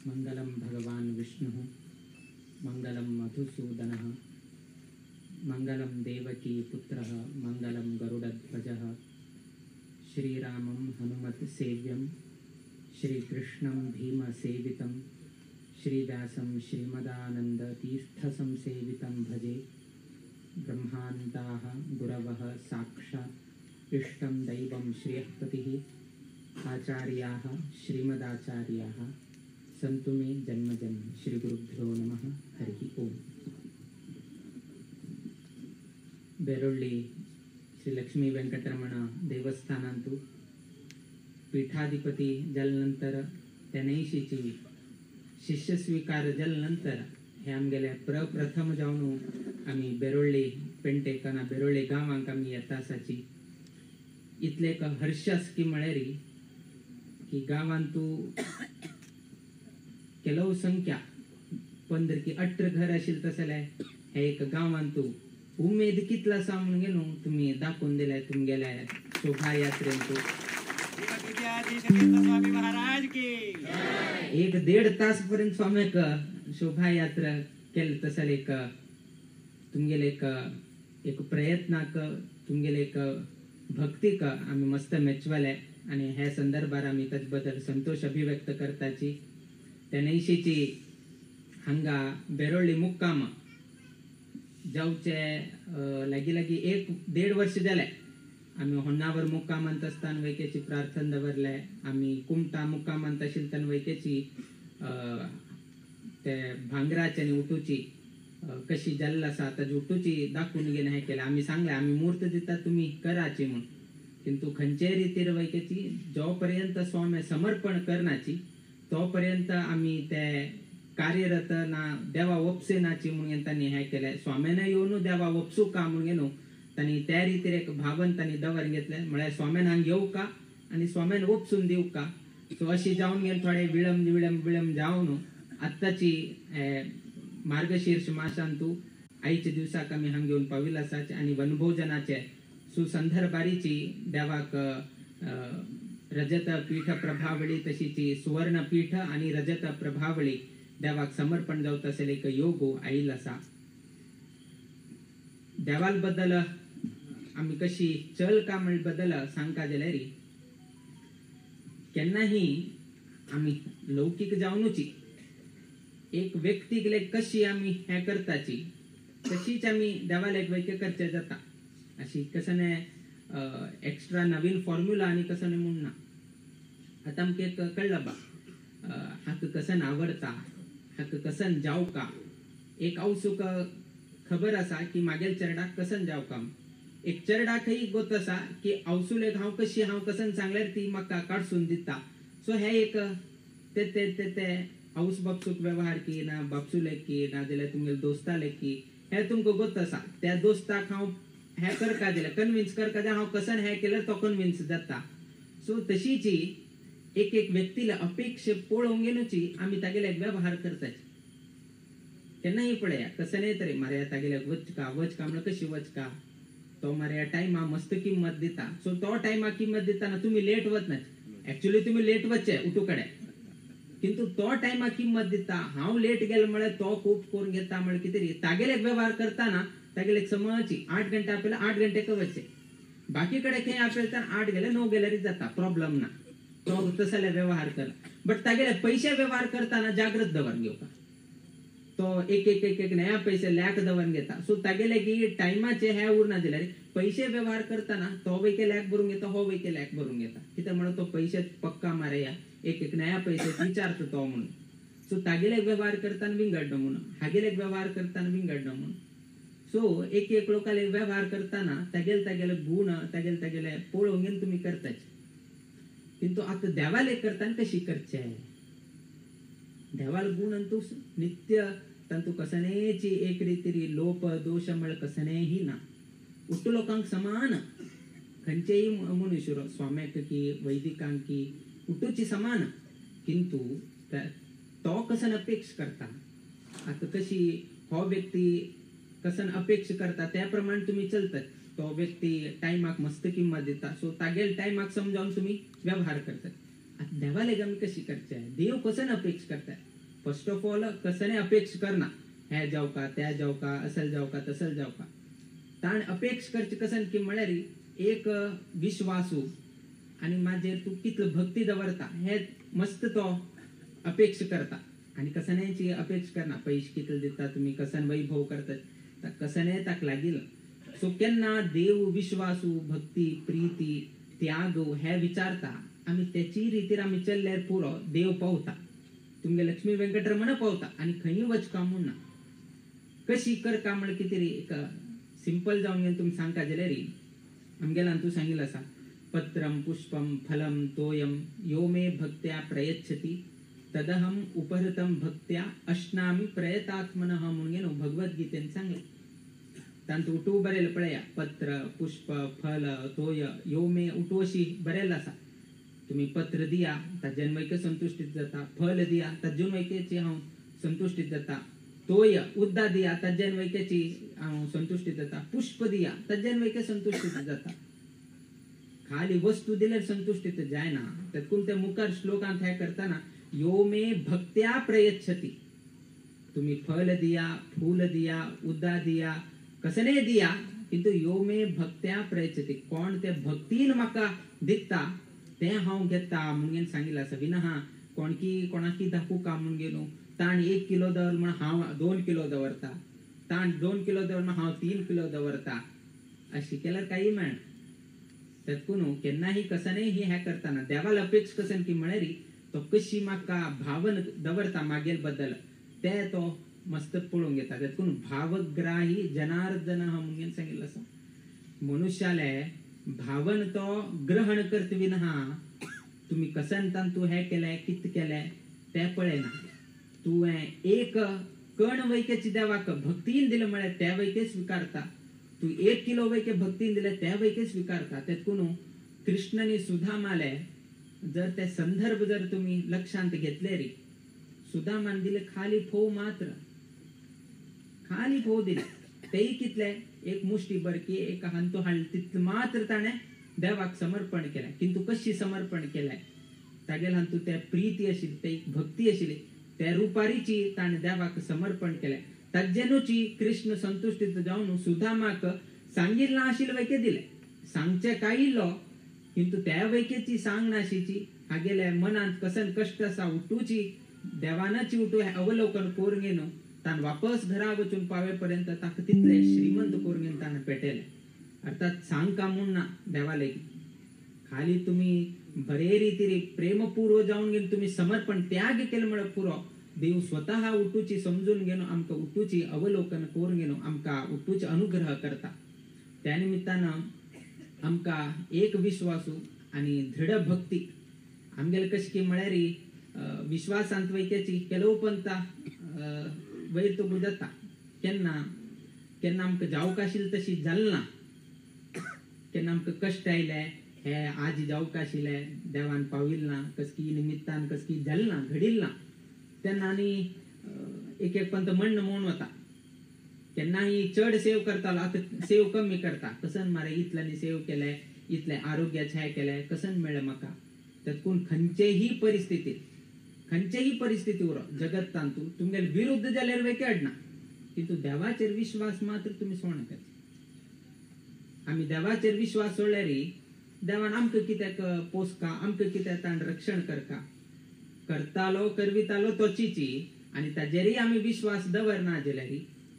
मंगलम भगवान विष्णु, मंगलम मधुसूदनः, मंगलम देवकी पुत्रः, मंगलम गरुडध्वजः। श्रीरामं हनुमत् सेव्यं, श्रीकृष्णं भीमसेवितं, श्रीव्यासं श्रीमदानन्दतीर्थसंसेवितं भजे। ब्रह्मान्ताः गुरवः साक्षात् इष्टं दैवं श्रियःपतिः, आचार्याः श्रीमदाचार्याः सन्तु मे जन्म जन्म। श्री गुरुभ्यो नमः। हरिः ओम। बेरोळ्ळी श्री लक्ष्मी वेंकटरमण देवस्थानांतु पीठाधिपती जाल्यानंतर तेनैशीची शिष्य स्वीकार जाल्यानंतर हे आमगेले प्रप्रथम जावन आमी बेरोळ्ळी पेंटेक ना बेरोळ्ळी गांवांक आमी येता आसाची। इतले एक हर्ष आसा की म्हळ्यार की गांवांतू ಕೆಲವು संख्या 15 की 18 घर आशिल्ले तसले हे एक गांवांतू उमेद कितला आसा म्हणून न्हू तुमी दाखोवन दिले तुमगेले शोभायात्रेंतू। 1-1.5 तास पर्यंत स्वाम्याक शोभायात्रा केले तसले एक तुमगेले एक एक प्रयत्नाक तुमगेले एक भक्तीक आमी मस्त मेचवले आनी ह्या संदर्भार आमी ताचे बद्दल संतोष अभिव्यक्त करताची। तेनैशीची हांगा बेरोळ्ळी मुक्काम जावचे लागी लागी 1-1.5 वर्ष जाले। आमी होन्नावर मुक्कामांत आसतना वैकेची प्रार्थना दवरले, आमी कुमटा मुक्कामांत आशिल्ले वैकेची ते भांगराचे आनी उटूची कशी जाल्ली आसा ताजी उटूची दाखोवन घेवन हें केलें। आमी सांगलें आमी मूर्त दिता तुमी कराची म्हूण, किंतु खंयचेय रितीर वैकेची जो पर्यंत स्वामी समर्पण करनाची तो पर्यंत आमी ते कार्यरत ना देवा वपसेनाची म्हणून तांणी हें केलें। स्वाम्यान येवन देवा वपसू का म्हणून न्हू तांणी त्या रितीर एक भावन तांणी दवर घेतलें, म्हळ्यार स्वाम्यान हांगा येवं का आनी स्वाम्यान वपसून दिवं का। सो अशी जावन घेवन थोडे विळंब विळंब विळंब जावन आत्ताची मार्गशीर्ष मासांतू आयच्या दिवसाक आमी हांगा येवन पाविल्ले आसात आनी वनभोजनाचे सुसंदर्भारीची देवाक रजत पीठ प्रभावळी तशीची सुवर्ण पीठ आणि रजत प्रभावळी देवाक समर्पण जावत असेल एक योग आयिल्लो आसा। देवाल बद्दल आमी कशी चल का म्हण बद्दल सांगता जाल्यार केन्नाही आमी लौकीक जावनुची एक व्यक्तीक कशी आमी हें करताची तशीच आमी देवालेक वैक्य करचे जाता। अशी कसने एक्स्ट्रा नवीन फॉर्म्युला आनी कसं न्ही म्हूण ना। आतां आमकां एक कळ्ळा बा हाका कसन आवडटा, हाका कसन जावका। एक आवसूक खबर आसा की मागेल चेरडाक कसन जावका, एक चेरडाकय गोत आसा की आवसुलेक हांव कशी हांव कसन सांगल्यार ती म्हाका काडसून दिता। सो हे एक ते ते ते ते आवस बापसूक वेव्हार की ना बापसुलेक की ना जाल्यार तुमगेले दोस्तालेक की हे तुमकां गोत आसा। त्या दोस्ताक हांव हें करका जाल्यार कन्विन्स करका जाल्यार हांव कसन हें केल्यार तो कन्विन्स जाता। सो तशीची एक एक व्यक्तीला अपेक्षा पळोवंक घेवची आमी तागेले वेव्हार करताची। केन्नाय पळया कसनय तरी मारे तागेले वचका वचका म्हणल्यार कशी वचका, तो मारे टायमा मस्त किंमत दिता। सो तो टायमा किंमत दिताना तुमी लेट वचनात, एक्चुअली तुमी लेट वचचे उठू कडेन, किंतु तो टायमा किंमत दिता। हांव लेट गेलो म्हळ्यार तो खूब करून घेता म्हळ्यार कितें रे तागेले वेव्हार करताना तागेले समजची 8 घंटे आपल्याला 8 घंटे वचचे, बाकी कडे खंय आपल्याला 8 गेले 9 गेल्यार जाता, प्रॉब्लम ना, तो तसले व्यवहार कर। बट तागेले पैसे व्यवहार करताना जागृत दवर घेवका, तो एक एक एक एक नया पैसे लॅक दवर घेता। सो तागेले की टायमाचे हे उरना जाल्यार पैसे व्यवहार करताना तो वैके लॅक भरून घेता, हो वैके लॅक भरून घेता, कित्याक म्हणून तो पैसे पक्का मारया एक एक नया पैसे विचारता तो म्हणून। सो तागेले व्यवहार करताना विंगड म्हणून, हागेले व्यवहार करताना विंगड म्हणून। सो एक एक लोकाले व्यवहार करताना तागेले तागेले गुण तागेले तागेले पळोवन घेवन तुमी करताचे, किंतु आतां देवाले करताना कशी करचे। देवाल गुण अंतू नित्य तांतू कसनेची एक रितीरी लोप दोश म्हळ्यार कसनेही ना, उट्टू लोकांक समान खंयचेय मनुष्य स्वाम्याक की वैदिकांक की उट्टूची समान, किंतु तो कसन अपेक्षा करता। आतां कशी हो व्यक्ती कसन अपेक्षा करता त्या प्रमाणे तुमी चलतात। तो व्यक्ती टायमाक मस्त किंमत दिता, सो तागेल टायमाक समजावन तुमी व्यवहार करतात। आतां देवालेक आमी कशी करचे, देव कसन अपेक्षा करता। फर्स्ट ऑफ ऑल कसने अपेक्षा करना, हे जावका त्या जावका असल जावका तसल जावका, ताण अपेक्षा करचे कसन की म्हळ्यार एक विश्वासू आनी माजेर तूं कितलो भक्ती दवरता हे मस्त तो अपेक्षा करता. आनी कसनेची अपेक्षा करना, पयशे कितले दिता तुमी, कसन वैभव करतात, कसने ताका लागिल. सो केन्ना देव विश्वासू भक्ती प्रीती त्याग हे विचारता आमी तेची रितीर आमी चल्ल्यार पुरो देव पावता, तुमगे लक्ष्मी वेंकटरमण पावता आनी खंय वचका म्हूण ना. कशी करका म्हण कितें एक सिंपल जावन गेलें तुमी सांगता जाल्यार आमगेल्यान तूं सांगिल्लें आसा, पत्रम पुष्पम फलम तोयम यो मे भक्त्या प्रयच्छति तदहम उपहृतम भक्त्या अश्नामी प्रयतात्मनः म्हणून गेलो भगवद्गीतेन सांगलें. तांतूं उटू बरेल पळया, पत्र पुष्प फल तोय यो मे उटू अशी बरेल आसा. तुमी पत्र दिया ताजेन वैके संतुश्टीत जाता, फल दिया ताजेन वैकेची हांव संतुश्टीत जाता, तोय उद्दा दिया ताजेन वैकेची हांव संतुश्टीत जाता, पुष्प दिया ताजेन वैके संतुश्टीत जाता. खाली वस्तू दिल्यार संतुश्टीत जायना. तेतकून ते मुखार श्लोकांत हे करतना यो मे भक्त्या प्रयच्छति, तुम्ही फल दिया फूल दिया उद्दा दिया कसने दिया किंतु यो मे भक्त्या प्रयच्छति, कोण ते भक्तीन म्हाका दिता तें हांव घेता म्हणून सांगिल्लें आसा. विना कोणकी कोणाकी दाखोवका म्हणून गेलो ताण 1 किलो दवर म्हण हांव 2 किलो दवरता, ताण 2 किलो दवर म्हण हांव 3 किलो दवरता, अशी केल्यार काही मेळना. तेतकून केन्नाही कसनेही हें करतना देवाला अपेक्षा कसन की म्हळ्यार तो कशी म्हाका भावन दवरता मागेल बद्दल ते तो मस्त पळोवंक घेता. तेतकून भावग्राही जनार्दन म्हणून सांगिल्लें आसा. मनुष्याले भावन तो ग्रहण करता विना तुमी कसन तांतू हें केलें कित केलें तें पळयना. तुवें एक कण वैकेची देवाक भक्तीन दिलें म्हळ्यार ते वैके स्विकारता, तूं 1 किलो वैके भक्तीन दिलें ते वैके स्विकारता. तेतकून कृष्णानी सुदामाले जर ते संदर्भ जर तुमी लक्षांत घेतले री, सुदामान दिले खाली फोव मात्र, खाली फोव दिले, तेय कितले एक मुष्टी बरकी एक हांतो हाडले तितले मात्र ताणें देवाक समर्पण केलें. किंतु कशी समर्पण केलें, तागेले हातूंत ते प्रीती आशिल्ली, ते भक्ती आशिल्ली, त्या रुपारीची ताणें देवाक समर्पण केलें. ताजेनूची कृष्ण संतुश्टीत जावन सुदामाक सांगिल्लें आशिल्लें वैके दिलें, सांगचें काय इल्लो किंतु त्या वैकेची सांग नाशिची हागेले मनांत कसन कश्ट आसा उठूची देवानाची उठू हें अवलोकन करून घेवन ताण वापस घरा वचून पावे पर्यंत ताका तितले श्रीमंत करून घेवन ताणें पेटयलें. अर्थात सांगका म्हूण ना देवाले, खाली तुमी बरे रितीन प्रेमपूर्व जावन घेवन तुमी समर्पण त्याग केलें म्हळ्यार पुरो. देव स्वतः उठूची समजून घेवन आमकां उठूची अवलोकन करून घेवन आमकां उठूचे अनुग्रह करता. त्या निमित्तान आमकां एक विश्वासू आनी दृढ भक्ती आमगेले कशें की म्हळ्यार विश्वासांत वैक्याची ಕೆಲವು पंता वयर तो जाता. केन्ना केन्ना आमकां जावंक आशिल्लें तशी जालें ना, केन्ना आमकां कश्ट आयले हे आज जावंक आशिल्लें देवान पाविल्लें ना, कसकी निमित्तान कसकी जालें ना घडिल्लें ना, तेन्ना आनी एक एक पंत मण्ण म्हूण वता. केन्नाही चड सेव करतालो आतां सेव कमी करता, कसन मारे इतल्यांनी सेव केलें इतलें आरोग्याचें हें केलें कसन मेळ्ळें म्हाका. तेतकून खंयचेही परिस्थितीत खंयचेही परिस्थिती उरो जगत तांतू तुमगेले विरुद्ध जाल्यार वेके अडना, किंतु देवाचेर विश्वास मात्र तुमी सोडनाकात. आमी देवाचेर विश्वास सोडल्यार देवान आमकां कित्याक पोसका, आमकां कित्याक ताण रक्षण करका, करतालो करवितालो तोचीची आनी ताजेरय आमी विश्वास दवरना जाल्यार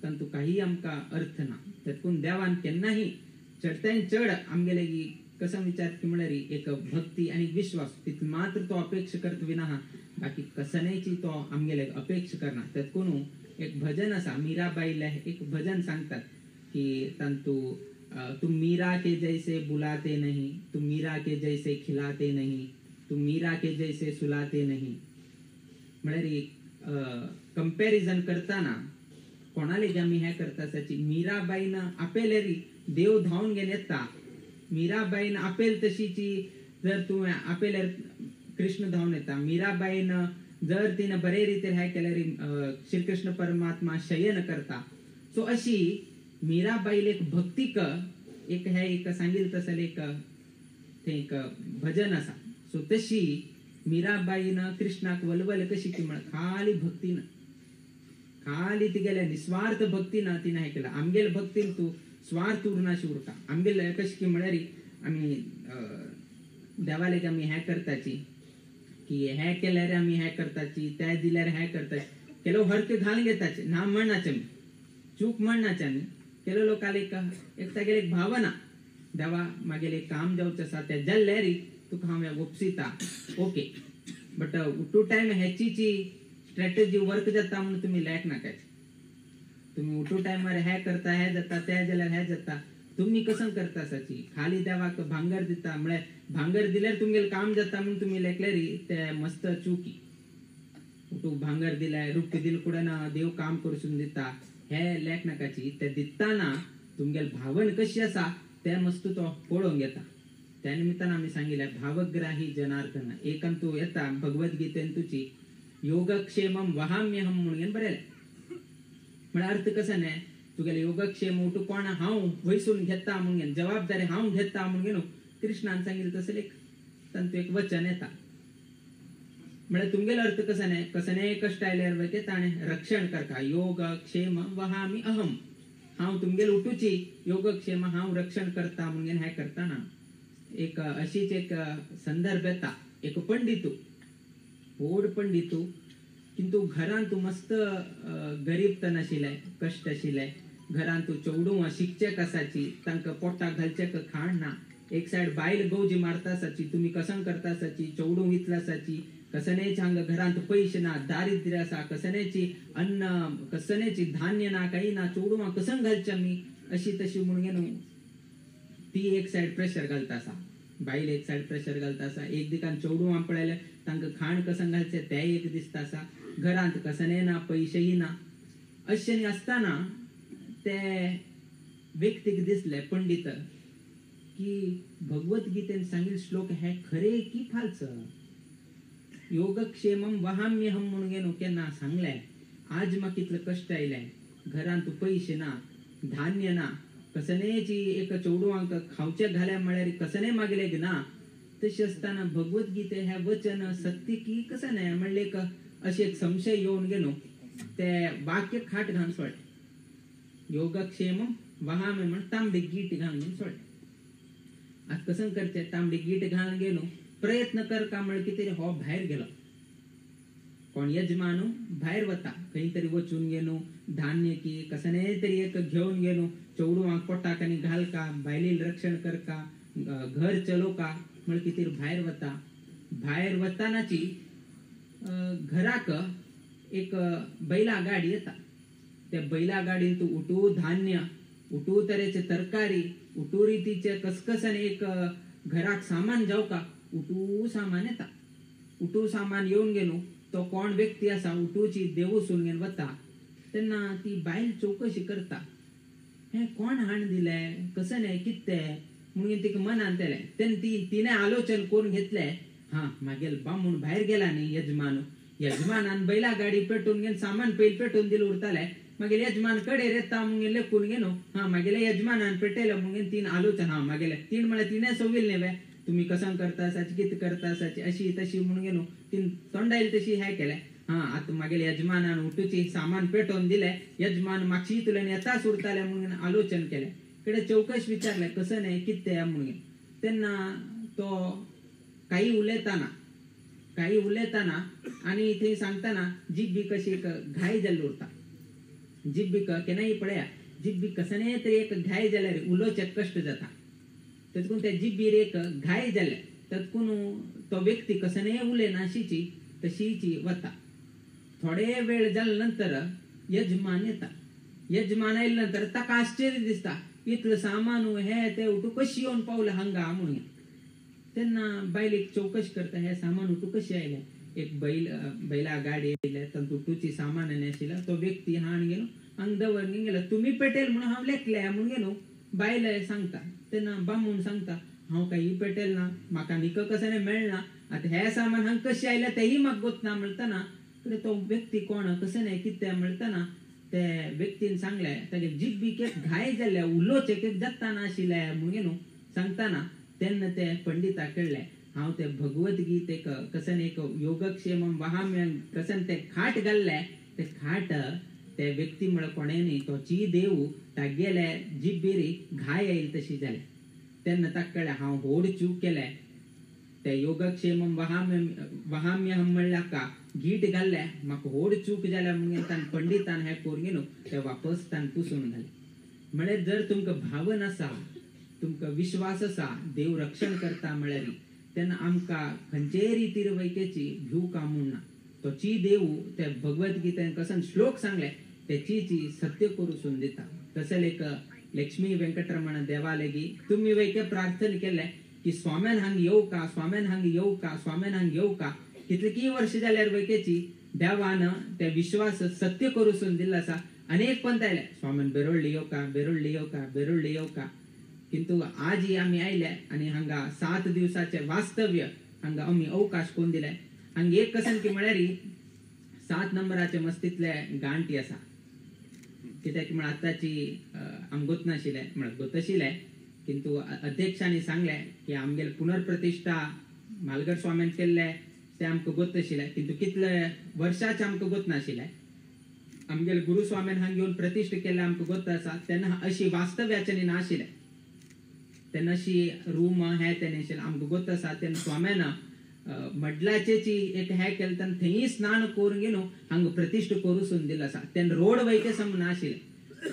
तांतू काही आमकां अर्थ ना. तेतकून देवान केन्नाही चडत्यान चड आमगेले कसम विचार की म्हळ्यार एक भक्ती आनी विश्वास तितलो मात्र तो अपेक्षा करता विना बाकी कसनेची तो आमगेले अपेक्षा करना. तेतकून एक भजन आसा मीराबाईले एक भजन सांगतात की तांतू तुम मीरा के जैसे बुलाते नहीं, तुम मीरा के जैसे खिलाते नहीं, तुम मीरा के जैसे सुलाते नहीं. म्हळ्यार कंपॅरिझन करताना कोणाले आमी हें करता आसाची मीराबाईन आपल्यारी देव धांवन घेवन येता, मीराबाईन आपेल तशीची जर तुवें आपेल्यार कृष्ण धांवन येता, मीराबाईन जर तिने बरे रितीन हें केल्यार श्रीकृष्ण परमात्मा शयन करता. सो अशी मीराबाईल एक भक्तीक एक हे एक सांगितलं तसं एक ते एक भजन आसा. सो तशी मीराबाईनं कृष्णाक वलवल कशी की म्हण खाली भक्तीनं खाली ती गेल्या निस्वार्थ भक्तीनं तिनं हे केलं. आमगेल भक्तीन तू स्वार्थ उरनाशी उरता. आमगेल कशी की म्हळ्यार आमी देवालेक आमी हें करताची की हें केल्यार आमी हें करताची, ते दिल्यार हें करताची, केलो हरक घालून घेताचे ना म्हणनाचे आमी चूक म्हणनाचे आमी केलो लोकांक एक तागेले एक भावना देवा मागेले काम जावचें आसा तें जाल्यार तुका हांव ओपसिता ओके. बट टू टायम हेची स्ट्रॅटजी वर्क जाता म्हणून तुमी लॅक नाकाचे. तुमी उठू टायमार हें करता हें जाता तें जाल्यार हें जाता. तुमी कसं करता साची खाली देवाक भांगर दिता म्हळ्यार भांगर दिल्यार तुमगेलें काम जाता म्हणून तुमी लेखल्यार ते मस्त चुकी. उठू भांगर दिल्यार रुपये दिल कुडना देव काम करून दिता हे लेख नाकाची. ते दिताना तुमगेले भावन कशी आसा ते मस्त तो पळोवंक येता. त्या निमित्तान आमी सांगिल्लें भावग्राही जनार्दन एकन तूं येता भगवद्गीतेन तुजी योगक्षेमम वहाम्यहम म्हणून बरयलें. म्हळ्यार अर्थ कसो न्ही तुगेले योगक्षेम उठू कोण हांव वैसून घेता म्हणून जबाबदारी हांव घेता म्हणून कृष्णान सांगिल्लें तसलें एक तांतूं एक वचन येता. म्हळ्यार तुमगेलो अर्थ कसो न्ही कसने कश्ट आयल्यार वय ताणें रक्षण करता योगक्षेम वहामी अहम हांव तुमगेले उठूची योगक्षेम हांव रक्षण करता म्हणून हें करतना एक अशीच एक संदर्भ येता. एक पंडितू व्हड पंडितू किंतु घरांत मस्त गरीब तर नाशिल्लें कश्ट आशिल्लें घरांत चेडूं शिकचे कसाची तांकां पोटाक घालचें खाण ना. एक सायड बायल गवजी मारता आसाची तुमी कसं करता आसाची चेडूं वितला आसाची कसनेच हांगा घरांत पयशे ना दारिद्र्य आसा कसनेची अन्न कसनेची धान्य ना काही ना चेडवां कसं घालचें आमी अशी तशी म्हणून न्हू ती एक सायड प्रेशर घालता आसा बायल एक सायड प्रेशर घालता आसा. एक दिकान चेडवां पळयल्यार तांकां खाण कसं घालचें तेंय एक दिसता आसा घरांत कसने ना पयशेय ना. अशें आसतना ते व्यक्तीक दिसले पंडित की भगवद्गीतेन सांगिल्ले श्लोक हे खरे की फाल्स. योगक्षेमम वहाम्यहम म्हणून न्हू केन्ना सांगलें आज म्हाका कितले कश्ट आयले घरांत पयशे ना धान्य ना कसनेची एक चेडवांक खावचे घाल्या म्हळ्यार कसने मागले ना. तशें आसतना भगवद्गीते हें वचन सत्य की कसं न्हय म्हणलें एक अशें एक संशय येवन गेलो ते वाक्य खाट घालून सोडलें योगक्षेमम वहाम्य म्हण तांबडी गीट घालून घेवन सोडलें. आतां कसं करचें तांबडी गीट घालून गेलो प्रयत्न कर का म्हळ्यार कितें हो भायर गेलो कोण यजमानू भायर वता खंय तरी वचून गेलो धान्य की कसने तरी एक घेवन गेलो चेडवांक पोटाक आनी घालका बायलेक रक्षण करका घर चलोका म्हळ्यार कितें भायर वता. भायर वतानाची घराक एक बैला गाडी येता. त्या बैला गाडीन तूं उठू धान्य उठू तरेचे तरकारी उठू रितीचे कसकस आनी एक घराक सामान जावका उठू सामान येता. उठू सामान येवन गेलो तो कोण व्यक्ती आसा उठूची देवसून घेवन वता तेन्ना ती बायल चवकशी करता हें कोण हाण दिलें कसं न्हय कितें म्हणून तिका मनान तेलें तेन्ना ती तिणें आलोचन करून घेतलें हा मागेल बामूण भायर गेला न्ही यजमान यजमानान बैला गाडी पेटोवन घेवन सामान पयलीं पेटोवन दिलें उरतालें मागीर यजमान कडेर येता म्हणून लेखून घेवन हा मागेले यजमानान पेटयलें म्हणून तीन आलोचन हा मागेले तीन म्हळ्यार तिणें सोविल्लें न्ही वे तुमी कसं करता आसाची कितें करता आसाची अशी तशी म्हणून घेवन तीन तोंडायल तशी हें केलें हा आतां मागेले यजमानान उठूची सामान पेटोवन दिलें यजमान मागशी तुल्यान येताच उरतालें म्हणून आलोचन केलें कडे चवकश विचारलें कसं न्हय कितें म्हणून तेन्ना तो काही उलयताना आनी थंय सांगतना जिब्बी कशी एक घाय जाल्ली उरता. जिब्बीक केन्नाय पळया जिब्बी कसने तरी एक घाय जाल्यार उलोवचें कश्ट जाता तेतून त्या जिब्बीर एक घाय जाले तेतून तो व्यक्ती कसने उलयना अशीची तशीची वता. थोडे वेळ जाले नंतर यजमान येता. यजमान आयले नंतर ताका आश्चर्य दिसता इतलें सामान हे ते उठू कशी येवन पावलें हांगा म्हणून. तेन्ना बायलेक चवकश करता हें सामान उठू कशें आयलें एक बैल बैला गाडी आयले तातूंत उठूची सामान आनी आशिल्लें तो व्यक्ती हाण गेलो हांगा दवर गेलो तुमी पेटेल म्हणून हांव लेखलें म्हणून गेलो बायल सांगता. तेन्ना बामूण सांगता हांव काही पेटेल ना म्हाका निक कसं मेळना आतां हें सामान हांगा कशें आयलें तेंय म्हाका गोत ना म्हणटना तो व्यक्ती कोण कसं न्हय कितें म्हणटना ते व्यक्तीन सांगलें तागे जिब्बीक एक घाय जाल्ले उलोवचें एक जाता नाशिल्लें म्हणून न्हू सांगतना तेन्ना ते पंडिताक कळ्ळें हांव ते भगवद्गीतेक कसन एक योगक्षेम वहाम्य कसन ते खाट घाल्ले ते खाट ते व्यक्ती म्हळ्यार कोणें न्ही तो ची देव तागेले जिब्बेरी घाय येईल तशी जाले. तेन्ना ताका कळ्ळें हांव व्हड चूक केलें. ते योगक्षेम वहाम्यहम म्हणल्यार का गीट घाल्ले म्हाका व्हड चूक जाल्या म्हणून तान पंडितान हें करून न्हू ते वापस तान पुसून घाले. म्हळ्यार जर तुमकां भावन आसा, तुमकां विश्वास आसा देव रक्षण करता म्हळ्यार तेन्ना आमकां खंयचेय रितीर वैकेची भीव का म्हूण ना. तो ची देव ते भगवद्गीतेन कसन श्लोक सांगले तेची ची सत्य करून दिता. तशें एक लक्ष्मी वेंकटरमण देवालेगी तुमी वैके प्रार्थना केले की स्वाम्यान हांग येवका, स्वाम्यान हांग येवका, स्वाम्यान हांग येवका. कितलीं वर्ष जाल्यार वैकेची देवान ते विश्वास सत्य करून दिल्लो आसा. अनेक पंत आयले स्वाम्यान बेरोळ्ळी येवका, बेरोळ्ळी येवका, बेरोळ्ळी येवका. किंतु आजही आमी आयले आनी हांगा 7 दिवसाचे वास्तव्य हांगा आमी अवकाश कोण दिले. हांगा एक कसन की म्हळ्यार 7 नंबराचे मस्तीतले गांठी आसा. कित्याक म्हळ्यार आतांची आमकां गोत नाशिल्लें म्हळ्यार गोत आशिल्लें किंतु अध्यक्षांनी सांगलें की आमगेले पुनर्प्रतिष्ठा म्हालगड स्वाम्यान केल्ले ते आमकां गोत आशिल्लें किंतु कितले वर्साचे आमकां गोत नाशिल्लें. आमगेले गुरुस्वाम्यान हांगा येवन प्रतिष्ठा केल्ले आमकां गोत आसा. तेन्ना अशी वास्तव्याच्यानी नाशिल्लें, तेन्ना अशी रूम हें तें नाशिल्लें आमकां गोत आसा. तेन्ना स्वाम्यान मडलाचेची एक हें केलें तेन्ना थंय स्नान करून घेवन हांगा प्रतिष्ठा करून दिल्लो आसा. तेन्ना रोड वैके सम नाशिल्लें.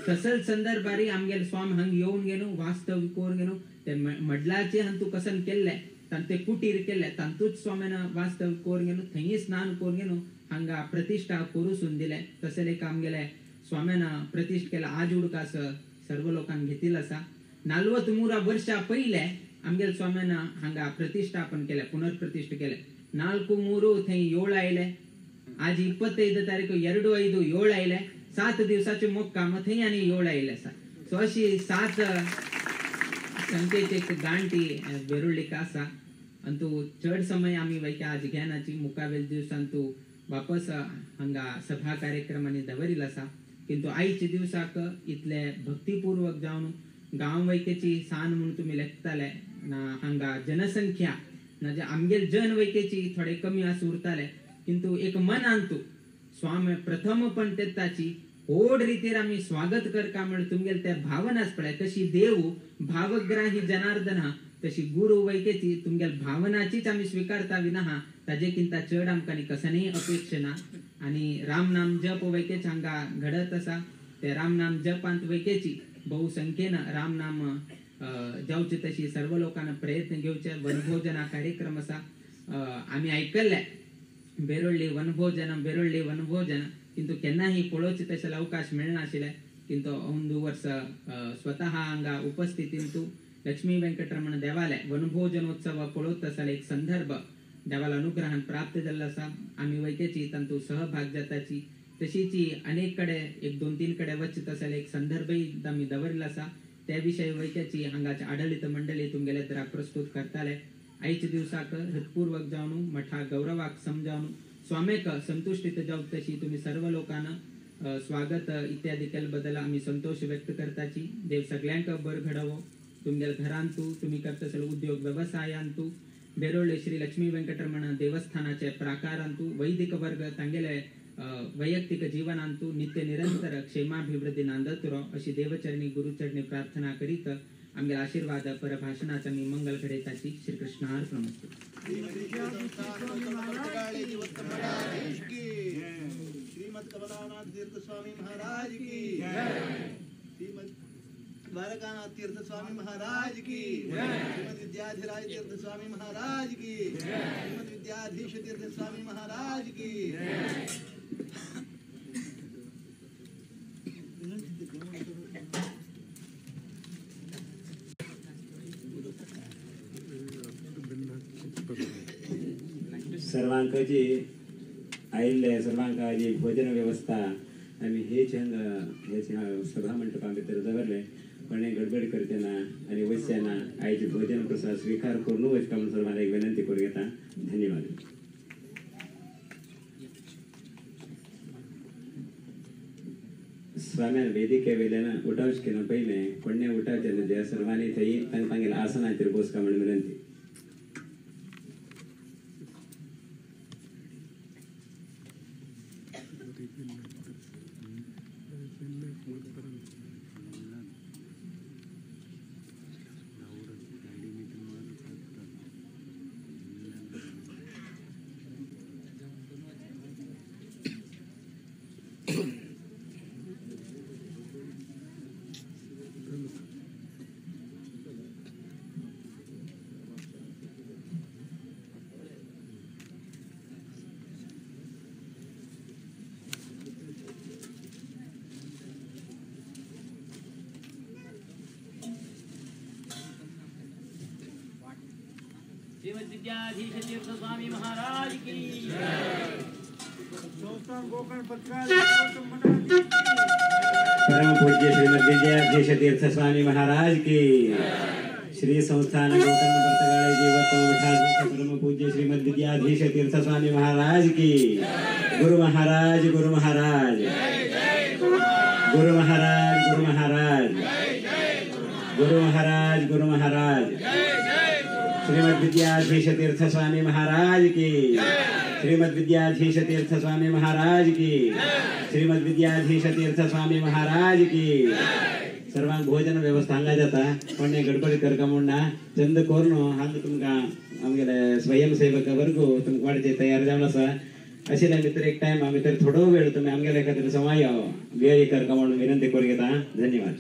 तसल संदर्भारी आमगेले स्वामी हांगा येवन घेवन वास्तव्य करून घेवन ते मडलाचे हांतू कसन केल्ले तांचे कुटीर केल्ले तांतूच स्वाम्यान वास्तव्य करून घेवन थंय स्नान करून घेवन हांगा प्रतिष्ठा करून दिले. तशें एक आमगेले स्वाम्यान प्रतिष्ठा केला आज उडकास सर्व लोकांक घेतिल्लो आसा. 43 वर्षां पयले आमगेले स्वाम्यान हांगा प्रतिष्ठापन केलें, पुनर्प्रतिष्ठा केलें. 4 3 थंय 7 आयले. आज 25 तारीख 2 5 7 आयले. 7 दिवसाचे मोक्काम थंय आनी 7 आयले आसा. सो अशी 7 संख्येची एक गांठी वेरुळ्ळीक आसा. आनी तूं चड समय आमी वैके आज घेनाची मुखावेल दिवसान तूं वापस हांगा सभा कार्यक्रमांनी दवरिल्लो आसा. किंतु आयच्या दिवसाक इतले भक्तिपूर्वक जावन गांव वैकेची सान म्हणून तुमी लेखताले ना हांगा जनसंख्या ना जे आमगेल जन वैकेची थोडे कमी आस उरताले किंतु एक मनान तूं स्वामी प्रथम पण तेताची व्हड रितीर आमी स्वागत करका म्हण तुमगेल ते भावनाच पळय कशी देव भावग्राही जनार्दन तशी गुरु वैकेची तुमगेल भावनाचीच आमी स्वीकारता विना ताजे किंता चड आमकां कसनय अपेक्षा ना. आनी राम नाम जप वैकेच हांगा घडत आसा. ते राम नाम जपांत वैकेची बहुसंख्येन राम नाम जावचे तशी सर्व लोकांना प्रयत्न घेवचे. वनभोजना कार्यक्रम आसा. आमी आयकल्ले बेरोळ्ळी वनभोजन, बेरोळ्ळी वनभोजन किंतु केन्नाही पळोवचे तशें अवकाश मेळनाशिल्ले. किंतु अंदू वर्स स्वतः हांगा उपस्थितींतू लक्ष्मी वेंकटरमण देवालय वनभोजनोत्सव पळोवत आसले एक संदर्भ देवाला अनुग्रहान प्राप्त जाल्लो आसा. आमी वैकेची तांतू सहभाग जाताची तशीची अनेक कडे 1 2 3 कडे वचत आसले एक संदर्भय आमी दवरिल्लो आसा. त्या विशय वैक्याची हांगाचे आडळीत मंडळी तुमगेले द्रा प्रस्तुत करताले. आयच्या दिवसाक हृत्पूर्वक जावन मठा गौरवाक समजावन स्वामेक संतुष्टीत जावं तशी तुमी सर्व लोकांना स्वागत इत्यादी केल्ले बद्दल आमी संतोष व्यक्त करताची. देव सगळ्यांक बर घडोवो. तुमगेले घरांतू तुमी करता आसले उद्योग वेवसायांतू बेरोळे श्री लक्ष्मी वेंकटरमण देवस्थानाचे प्राकारांतू वैदिक वर्ग तांगेले वैयक्तिक जीवनांतू नित्य निरंतर क्षेमाभिवृद्धी नांदत रो अशी देवचरणी गुरुचरणी प्रार्थना करीत आमगेले आशीर्वाद परभाषणाचा मी मंगल घडयताची. श्रीकृष्णार्पणमस्तु. श्रीमद कमलानाथ तीर्थ स्वामी महाराज की श्रीमद द्वारकानाथ तीर्थ स्वामी महाराज की श्रीमद विद्याधिराज तीर्थ स्वामी महाराज की श्रीमद विद्याधीश तीर्थ स्वामी महाराज की। सर्वांक जी आयिल्ले सर्वांक जी भोजन व्यवस्था आमी हेच हांगा हेच सभा मंडपा भितर दवरले कोणे गडबड करचे ना आनी वचचे ना. आयज भोजन प्रसाद स्वीकार करून वचपा म्हूण सर्वांक एक विनंती करूं येता. धन्यवाद. स्वाम्यान वेदिके वयल्यान उठावच केलो पयलें कोणें उठावचें ना ज्या सर्वांनी थंय तांकां तांगेल्या आसनाचेर बसका म्हूण विनंती. श्रीमद विद्याधीश तीर्थ स्वामी महाराज की परम पूज्य श्रीमद विद्याधीश तीर्थ स्वामी महाराज की। श्री संस्थान गोकर्ण पर्तगाळे जीवोत्तम मठाधीश परम पूज्य श्रीमद विद्याधीश तीर्थ स्वामी महाराज की। गुरु महाराज, गुरु महाराज, गुरु महाराज, गुरु महाराज, गुरु महाराज, गुरु महाराज। श्रीमद विद्याधीश तीर्थ स्वामी महाराज की। श्रीमद विद्याधीश तीर्थ स्वामी महाराज की। श्रीमद विद्याधीश तीर्थ स्वामी महाराज की। सर्वांक भोजन व्यवस्था हांगा जाता पण गडबड करका म्हूण ना चंद कोरून हांगा तुमकां आमगेले स्वयंसेवक वर्ग तुमकां वाडचे तयार जावन आसा। अशें भितर एक टायमा भितर थोडो वेळ तुमी आमगेले खातीर समय व्यय करका म्हणून विनंती करून घेता। धन्यवाद।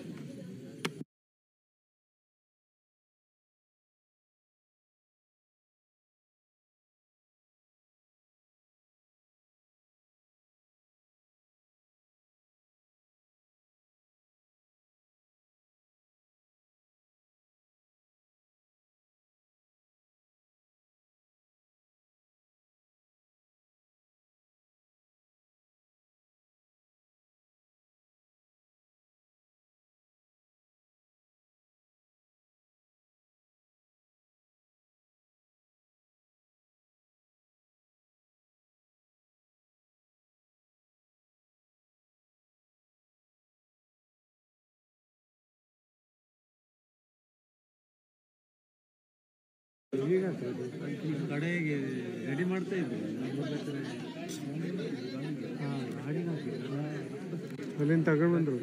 ಕಡೆಗೆ ರೆಡಿ ಮಾಡ್ತಾ ಇದ್ದೆ ಅಲ್ಲಿಂದ ತಗೊಂಡು ಬಂದರು.